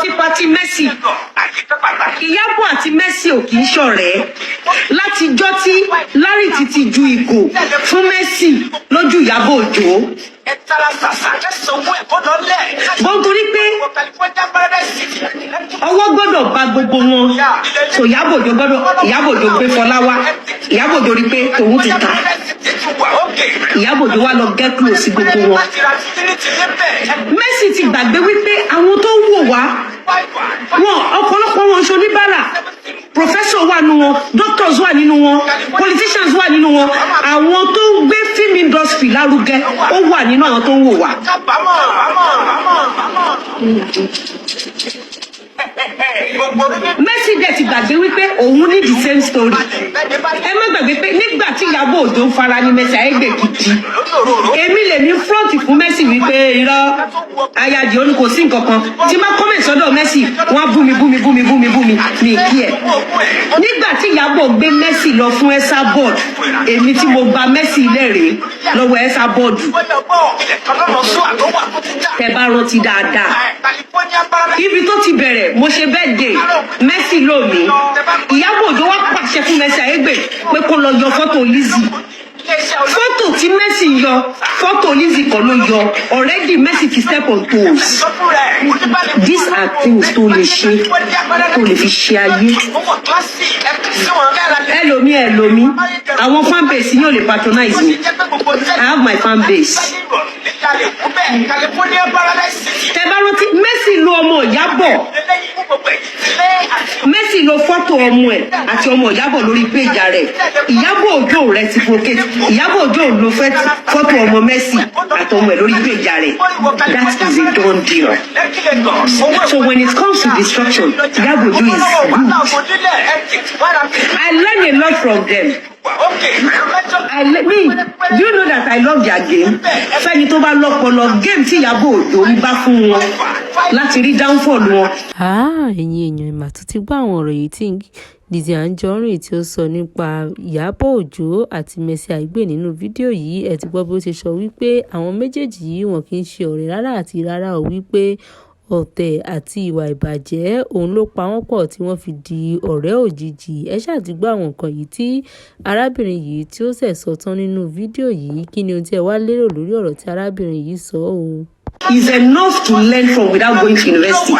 Sí party Mercy, Ìyábọ̀ àti Mercy ò kì í ṣọ̀rẹ́. Látijọ́ tí Larry ti ju ìgò fún Mercy lójú Ìyábọ̀ Òjó bọ́n, torí pé ọwọ́ gbọ́dọ̀ bá gbogbo wọn. So Ìyábọ̀ Òjó gbọ́dọ̀, Ìyábọ̀ Òjó gbé Fọlá wá. Ìyábọ̀ Òjó rí pé tòun ti ta. Ìyábọ̀ Òjó wá lọ get close sí gbogbo wọn. Mercy ti gbàgbé wípé àwọn tó ń wò wá wọn, ọ̀pọ̀lọpọ̀ wọn ṣe oníbàárà. Professor wà nínú wọn, doctors wà nínú wọn, politicians wà nínú wọn, àwọn tó ń gbé film industry lárugẹ, ó wà nínú àwọn tó ń wò wá. Mercy dẹ̀ ti gbàgbé wípé òun ní the same story. Ẹ má gbàgbé pé nígbà tí Ìyábọ̀ Òjó ń fara ní Mercy Aigbe gidi, èmi lèmi front fún Mercy wípé irọ́ ayájì, ó ní kò sí nǹkan kan. Tí má comment sọ́dọ̀ Mercy, wọ́n á bú mi, bú mi, bú mi, bú mi, bú mi, mi kí ẹ̀. Nígbà tí Ìyábọ̀ gbé Mercy lọ fún Esabod, èmi tí mo gba Mercy lẹ́rìí lọ́wọ́ Esabod, tẹ bá rántí dáadáa ibi tó ti bẹ̀rẹ̀, mo ṣe birthday, Mercy lò mí. Ìyábọ̀ Òjó wá pàṣẹ fún Mercy Aigbe pé kó lọ yọ fọ́tò Lizzy. Fọ́tò tí Mercy yọ, fọ́tò Lizzy kan ló yọ. Already Mercy ti step on toes. These are things tó lè ṣe, tó lè fi ṣe ayé ẹlòmí ẹlòmí. Àwọn fan base yóò lè patronize me. I have my fan base. Tẹ bá rántí, Mercy lo ọmọ Ìyábọ̀. Mercy lo fọ́tò ọmọ ẹ̀ àti ọmọ Ìyábọ̀ lórí péjà rẹ̀. Ìyábọ̀ Òjó reciprocate. Ìyábọ̀ Òjó lo fọ́tò ọmọ Mercy àtọmọ ẹ̀ lórí péjà rẹ̀. That is a done deal. So when it comes to destruction, Ìyábọ̀ Òjó is good. I learn a lot from them. Me, do you know that I love their game? Fẹ́ni tó bá lọ́pọlọ, game tí Ìyábọ̀ Òjó ń gbá fún wọn láti rí downfall wọn. Ah, ẹ̀yin èèyàn, ìmà tó ti gbọ́ àwọn ọ̀rọ̀ yìí tí Lizzy Anjorin tí ó sọ nípa Ìyábọ̀ Òjó àti Mercy Aigbe nínú fídíò yìí. Ẹ ti gbọ́ bó ṣe sọ wípé àwọn méjèèjì yìí, wọn kì í ṣe ọ̀rẹ́ rárá àti rárá o, wípé ọ̀tẹ̀ àti ìwà ìbàjẹ́ òun ló pa wọ́n pọ̀ tí wọ́n fi di ọ̀rẹ́ òjijì. Ẹ ṣáà ti gbọ́ àwọn nǹkan yìí tí arábìnrin yìí tí ó ṣẹ̀ sọ tán nínú fídíò yìí. Kí ni ohun tí ẹ wá lérò lórí ọ̀rọ̀ tí arábìnrin yìí sọ o? Is enough to learn from without going to university.